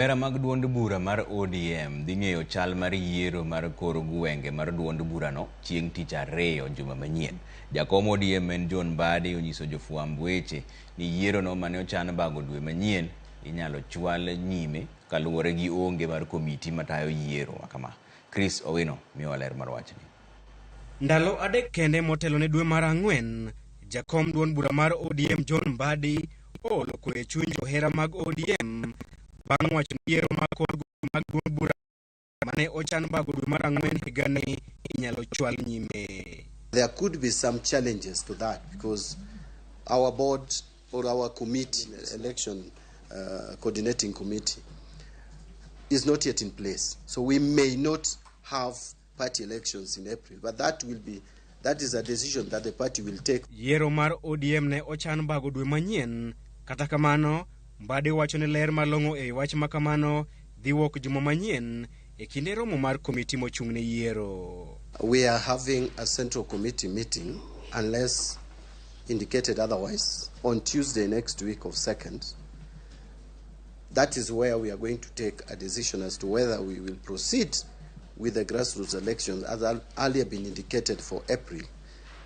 Johera mag duond bura mar ODM dhi ng'eyo chal mar yiero mar kor gwenge mar duond burano chieng' tich ariyo juma manyien. Jakom ODM en John Mbadi onyiso jofwamb weche ni yierono mane ochan bago dwe manyien inyalo chwal nyime kaluwore gi onge mar komiti matayo yiero makama. Chris Owino miyowa ler mar wachni. Ndalo 3 kende motelo ne dwe mar 4, jakom duond bura mar ODM John Mbadi oolo kwe e chuny johera mag ODM bang' wacho ni yiero mag kor gwenge mag duond bura mane ochan bago dwe mar 4 higani inyalo chwal nyime. There could be some challenges to that because our board or our committee, election coordinating committee, is not yet in place. So we may not have party elections in April, but that is a decision that the party will take. Yiero mar ODM ne ochan bago dwe manyien, kata kamano, Mbadi wacho ni ler malong'o e wach ma kamano dhi wuok juma manyien e kinde romo mar komiti mochung' ne yiero. We are having a central committee meeting, unless indicated otherwise, on Tuesday next week of 2nd. That is where we are going to take a decision as to whether we will proceed with the grassroots elections as earlier been indicated for April.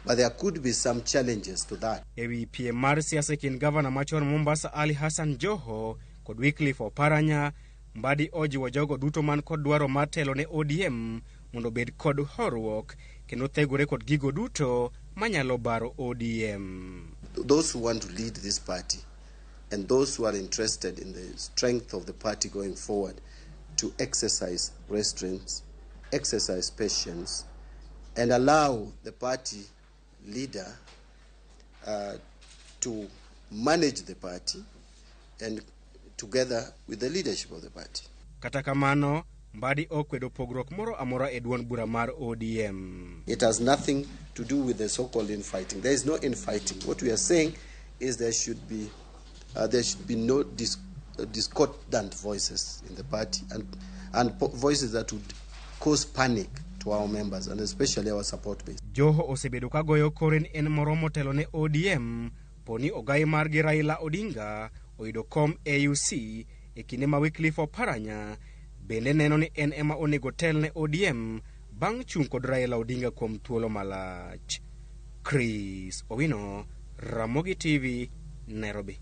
But there could be some challenges to that. E wi piem mar siasa e kind gavana machon Mombasa Ali Hassan Joho kod Wycliffe Oparanya, Mbadi ojiwo jogo duto man kod dwaro mar telo ne ODM mondo obed kod horuok kendo thegore kod gigo duto manyalo baro ODM. Those who want to lead this party and those who are interested in the strength of the party going forward to exercise restraint, exercise patience, and allow the party leader to manage the party and together with the leadership of the party. Kata kamano, Mbadi okwedo pogruok moro amora e duond bura mar ODM. It has nothing to do with the so-called infighting. There is no infighting. What we are saying is there should be no discordant voices in the party and voices that would cause panic to our members and especially our support base. Joho osebedo ka goyo kore ni en moro motelo ne ODM poni ogai margi Raila Odinga oyudo kom AUC e kinde ma Wycliffe Oparanya bende neno ni en ema onego tel ne ODM bang' chung' kod Raila Odinga kuom thuolo malach. Chris Owino, Ramogi TV, Nairobi.